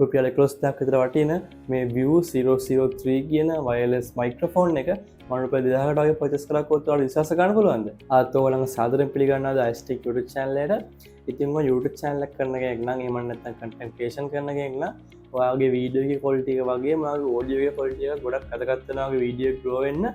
රුපියල් 11,000ක් විතර වටින මේ View 003 කියන වයර්ලස් මයික්‍රොෆෝන් එක මම රුපියල් 2000කට වගේ පර්චේස් කරලා කොත් ඔයාලට විශ්වාස කරන්න පුළුවන්ද? ආත් ඔයගොල්ලන්ව සාදරයෙන් පිළිගන්නවා ද iStick YouTube channel එකට. ඉතින් ඔය YouTube channel එක කරන කෙනෙක් නම්, එහෙම නැත්නම් content creation කරන කෙනෙක් නම්, ඔයාගේ වීඩියෝ එකේ ක්වොලිටි එක වගේම ඔයාගේ ඔඩියෝ එකේ ක්වොලිටි එක ගොඩක් වැදගත් වෙනවා ඔයාගේ වීඩියෝ එක ග්‍රෝ වෙන්න.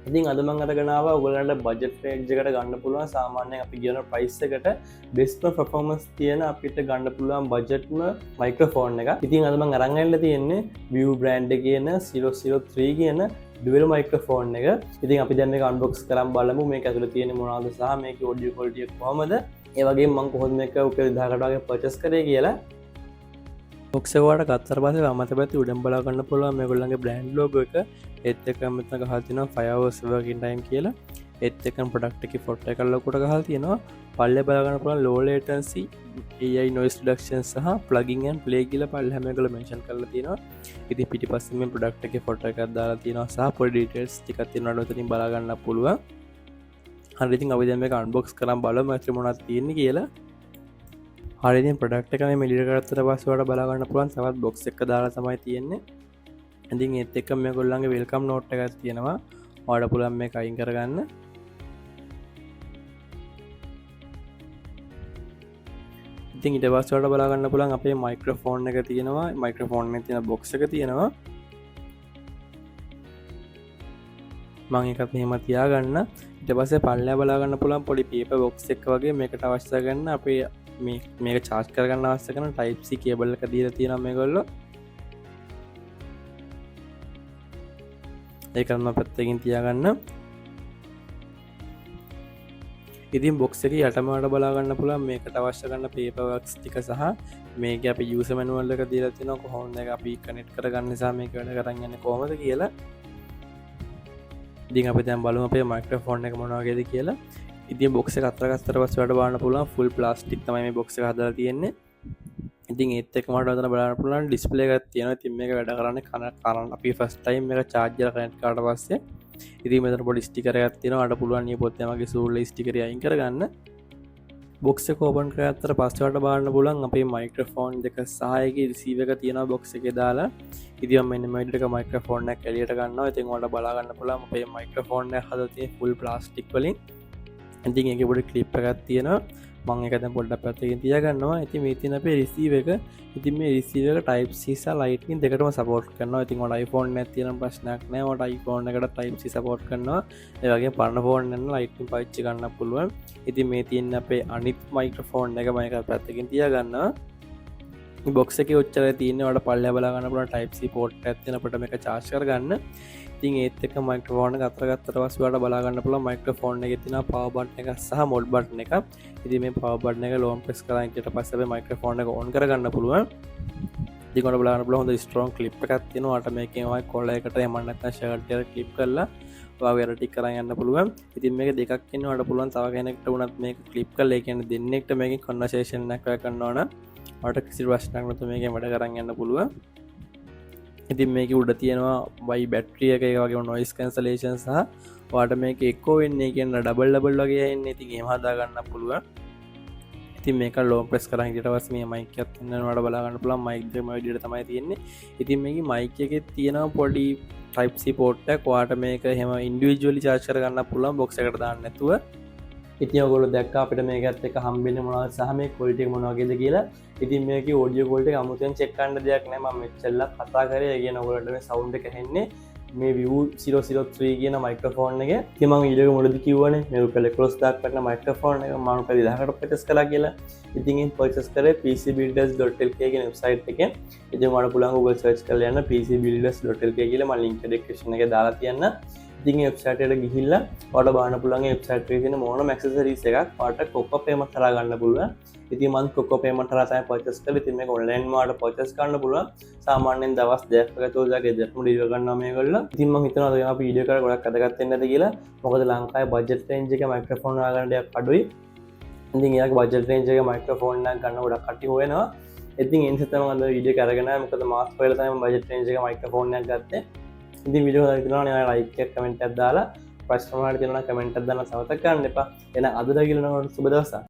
ඉතින් අද මං අරගෙන ආවා ඔයගොල්ලන්ට බජට් රේන්ජ් එකට ගන්න පුළුවන්, සාමාන්‍යයෙන් අපි කියන ප්‍රයිස් එකට බෙස්ට්ම පර්ෆෝමන්ස් තියෙන, අපිට ගන්න පුළුවන් බජට්ම මයික්‍රොෆෝන් එක. ඉතින් අද මං අරන් ඇවිල්ලා තියෙන්නේ View brand එකේ එන 003 කියන ඩුවල් මයික්‍රොෆෝන් එක. ඉතින් අපි දැන් මේක අන්බොක්ස් කරන් බලමු, මේක ඇතුලේ තියෙන මොනවද සහ මේකේ ඔඩියෝ ක්වොලිටි එක කොහොමද, ඒ වගේම මං කොහොමද මේක රුපියල් 2000කට වගේ පර්චේස් කරේ කියලා. බොක්ස් එක ඔයාලට ගත්තට පස්සේ වම් අත පැත්තේ උඩින් බලා ගන්න පුළුවන් මේගොල්ලන්ගේ බ්‍රෑන්ඩ් ලෝගෝ එක. ඒත් එක්කම මෙතන ගහලා තියෙනවා 5 hours working time කියලා. ඒත් එක්කම ප්‍රොඩක්ට් එකේ ෆොටෝ එකක් ලොකුට ගහලා තියෙනවා. පල්ලේ බලා ගන්න පුළුවන් low latency, AI noise reduction සහ plug in and play කියලා පල්ලෙහා මේගොල්ලෝ මෙන්ෂන් කරලා තියෙනවා. ඉතින් පිටිපස්සේ මේ ප්‍රොඩක්ට් එකේ ෆොටෝ එකක් දාලා තියෙනවා සහ පොඩි ඩීටේල්ස් ටිකක් තියෙනවා ඔතනින් බලා ගන්න පුළුවන්. හරි, ඉතින් අපි දැන් මේක අන්බොක්ස් කරන් බලමු ඇතුලේ මොනවද තියෙන්නේ කියලා. හරි, ඉතින් ප්‍රොඩක්ට් එක මේ එළියට ගත්තට පස්සේ ඔයාලට බලා ගන්න පුළුවන් තවත් බොක්ස් එකක් දාලා තමයි තියෙන්නේ. ඉතින් ඒත් එක්ක මේගොල්ලන්ගේ welcome note එකක් තියෙනවා. ඔයාලට පුළුවන් මේක අයින් කරගන්න. ඉතින් ඊට පස්සේ ඔයාලට බලා ගන්න පුළුවන් අපේ මයික්‍රොෆෝන් එක තියෙනවා. මයික්‍රොෆෝන් එකේ තියෙන බොක්ස් එක තියෙනවා. මං ඒකත් මෙහෙම තියාගන්න. ඊට පස්සේ පල්ලෙහා බලා ගන්න පුළුවන් පොඩි පේපර් බොක්ස් එක වගේ මේකට අවශ්‍ය කරන අපේ මේක චාර්ජ් කරගන්න අවශ්‍ය කරන Type C cable එක දීලා තියෙනවා මේගොල්ලෝ. ඒකත් මම පැත්තකින් තියාගන්න. ඉතින් බොක්ස් එකේ යටම ඔයාලට බලා ගන්න පුළුවන් මේකට අවශ්‍ය කරන පේපර් වර්ක්ස් ටික සහ මේකේ අපි යූසර් මැනුවල් එක දීලා තියෙනවා, කොහොමද මේක අපි කනෙක්ට් කරගන්නේ සහ මේක වැඩ කරන් යන්නේ කොහොමද කියලා. ඉතින් අපි දැන් බලමු අපේ මයික්‍රොෆෝන් එක මොන වගේද කියලා. ඉතින් බොක්ස් එක අතර ගත්තට පස්සේ ඔයාලට බලන්න පුළුවන් ෆුල් ප්ලාස්ටික් තමයි මේ බොක්ස් එක හදලා තියෙන්නේ. ඉතින් ඒත් එක්කම ඔයාලට ඔතන බලන්න පුළුවන් ඩිස්ප්ලේ එකක් තියෙනවා. ඉතින් මේක වැඩ කරන්නේ කන අපි ෆස්ට් ටයිම් මේක චාර්ජ් කරලා කනෙක්ට් කරාට පස්සේ. ඉතින් මෙතන පොඩි ස්ටිකර් එකක් තියෙනවා. ඔයාලට පුළුවන් මේ පොතේ මගේ සූල්ල ස්ටිකර් අයින් කරගන්න. බොක්ස් එක ඕපන් කරගත්තට පස්සේ ඔයාලට බලන්න පුළුවන් අපේ මයික්‍රොෆෝන් දෙක සහ ඒකේ රිසීවර් එක තියෙනවා බොක්ස් එකේ දාලා. ඉතින් මම මෙන්න මේ විදිහට මයික්‍රොෆෝන් එක එළියට ගන්නවා. ඉතින් ඔයාලට බලා ගන්න පුළුවන් අපේ මයික්‍රොෆෝන් එක හදලා තියෙන්නේ ෆුල් ප්ලාස්ටික් වලින්. ඉතින් ඒකේ පොඩි ක්ලිප් එකක් තියෙනවා. මං ඒක දැන් පොඩ්ඩක් පැත්තකින් තියාගන්නවා. ඉතින් මේ තියෙන අපේ රිසීවර් එක. ඉතින් මේ රිසීවර් එක Type C සහ Lightning දෙකටම සපෝට් කරනවා. ඉතින් ඔයාලට iPhone එකක් තියෙන ප්‍රශ්නයක් නෑ. ඔයාලට iPhone එකට Type C support කරනවා. ඒ වගේම පරණ ෆෝන් එකක් නම් Lightning පාවිච්චි කරන්න පුළුවන්. ඉතින් මේ තියෙන අපේ අනිත් මයික්‍රොෆෝන් එක මම ඒක පැත්තකින් තියාගන්නවා. මේ බොක්ස් එකේ ඔච්චරයි තියෙන්නේ. ඔයාලට පල්ලෙහා බලා ගන්න පුළුවන් Type C port එකක් තියෙන අපිට මේක චාර්ජ් කරගන්න. ඉතින් ඒත් එක්ක මයික්‍රොෆෝන් එක අතර ගත්තට පස්සේ ඔයාලට බලා ගන්න පුළුවන් මයික්‍රොෆෝන් එකේ තියෙන පවර් බටන් එක සහ මොඩ් බටන් එක. ඉතින් මේ පවර් බටන් එක ලොං ප්‍රෙස් කරලා ඊට පස්සේ අපේ මයික්‍රොෆෝන් එක ඔන් කරගන්න පුළුවන්. ඉතින් ඔයාලට බලා ගන්න පුළුවන් හොඳ ස්ට්‍රෝං ක්ලිප් එකක් තියෙනවා. ඔයාලට මේකෙන් ඔය කොලර් එකට එහෙම නැත්නම් ෂර්ට් එකට ක්ලිප් කරලා ඔයාගේ වැඩ ටික කරන් යන්න පුළුවන්. ඉතින් මේක දෙකක් ඉන්නවා. ඔයාලට පුළුවන් තව කෙනෙක්ට වුණත් මේක ක්ලිප් කරලා, ඒ කියන්නේ දෙන්නෙක්ට මේකෙන් කන්වර්සේෂන් එකක් ඔයා කරනවා නම් ඔයාලට කිසි ප්‍රශ්නයක් නැතුව මේකෙන් වැඩ කරන් යන්න පුළුවන්. ඉතින් මේකේ උඩ තියෙනවා වයි බැටරි එක, ඒ වගේම නොයිස් කැන්සලේෂන් සහ ඔයාලට මේක එකෝ වෙන්නේ කියන ඩබල් ඩබල් වගේ එන්නේ. ඉතින් එහෙම හදා ගන්න පුළුවන්. ඉතින් මේක ලෝ ප්‍රෙස් කරන් ඊට පස්සේ මේ මයික් එකත් ඉන්නනවා. ඔයාලට බලා ගන්න පුළුවන් මයික් දෙකම විදියට තමයි තියෙන්නේ. ඉතින් මේකේ මයික් එකේ තියෙනවා පොඩි Type C port එකක්. ඔයාලට මේක එහෙම ඉන්ඩිවිජුවලි චාර්ජ් කරගන්න පුළුවන් බොක්ස් එකට දාන්න නැතුව. ඉතින් ඔයගොල්ලෝ දැක්කා අපිට මේකත් එක්ක හම්බෙන්නේ මොනවද සහ මේ ක්වොලිටි එක මොන වගේද කියලා. ඉතින් මේකේ ඔඩියෝ ක්වොලිටි එක අමුතුවෙන් චෙක් කරන්න දෙයක් නෑ. මම මෙච්චරලා කතා කරේ. ඒ කියන්නේ ඔයගොල්ලන්ට මේ සවුන්ඩ් එක ඇහෙන්නේ මේ View 003 කියන මයික්‍රොෆෝන් එක. ඉතින් මම වීඩියෝ එක මුලදී කිව්වනේ මේ රුපියල් 11,000ක් වටින මයික්‍රොෆෝන් එක මම රුපියල් 2000කට පර්චේස් කළා කියලා. ඉතින් ඒ පර්චේස් කරේ pcbuilders.lk කියන වෙබ්සයිට් එකෙන්. ඉතින් ඔයාලට පුළුවන් Google search කරලා යන්න pcbuilders.lk කියලා. මම ලින්ක් එක ඩිස්ක්‍රිප්ෂන් එකේ දාලා තියන්න. ඉතින් ඒ වෙබ්සයිට් එකට ගිහිල්ලා ඔයාලට බලන්න පුළුවන් ඒ වෙබ්සයිට් එකේ තියෙන මොනම ඇක්සසරීස් එකක් ඔයාලට කොකෝ පේමන්ට් හරහා ගන්න පුළුවන්. ඉතින් මං කොකෝ පේමන්ට් හරහා තමයි පර්චේස් කළේ. ඉතින් මේක ඔන්ලයින් ඔයාලට පර්චේස් කරන්න පුළුවන්. සාමාන්‍යයෙන් දවස් දෙකක් වගේ තුනක් වගේ ගෙදරටම ඩිලිවර් කරනවා මේගොල්ලෝ. ඉතින් මං හිතනවා අද අපි වීඩියෝ කරලා ගොඩක් වැදගත් වෙන්නේ නැති කියලා. මොකද ලංකාවේ බජට් රේන්ජ් එකේ මයික්‍රොෆෝන් හොයාගන්න ටිකක් අඩුයි. ඉතින් එයාගේ බජට් රේන්ජ් එකේ මයික්‍රොෆෝන් එකක් ගන්න ගොඩක් කට්ටිය හොයනවා. ඉතින් ඒ නිසා තමයි මම අද වීඩියෝ එක අරගෙන ආවේ. මොකද මාත් හොයලා තමයි මම බජට් රේන්ජ් එකේ මයික්‍රොෆෝන් එකක් ගත්තේ. ඉතින් වීඩියෝ හොඳයි හිතනවා නේ ලයික් එකක් කමෙන්ට් එකක් දාලා, ප්‍රශ්න වලට තියෙනවා නම් කමෙන්ට් එකක් දාන්න අමතක කරන්න එපා. එහෙනම් අද දකින්න සුබ දවසක්.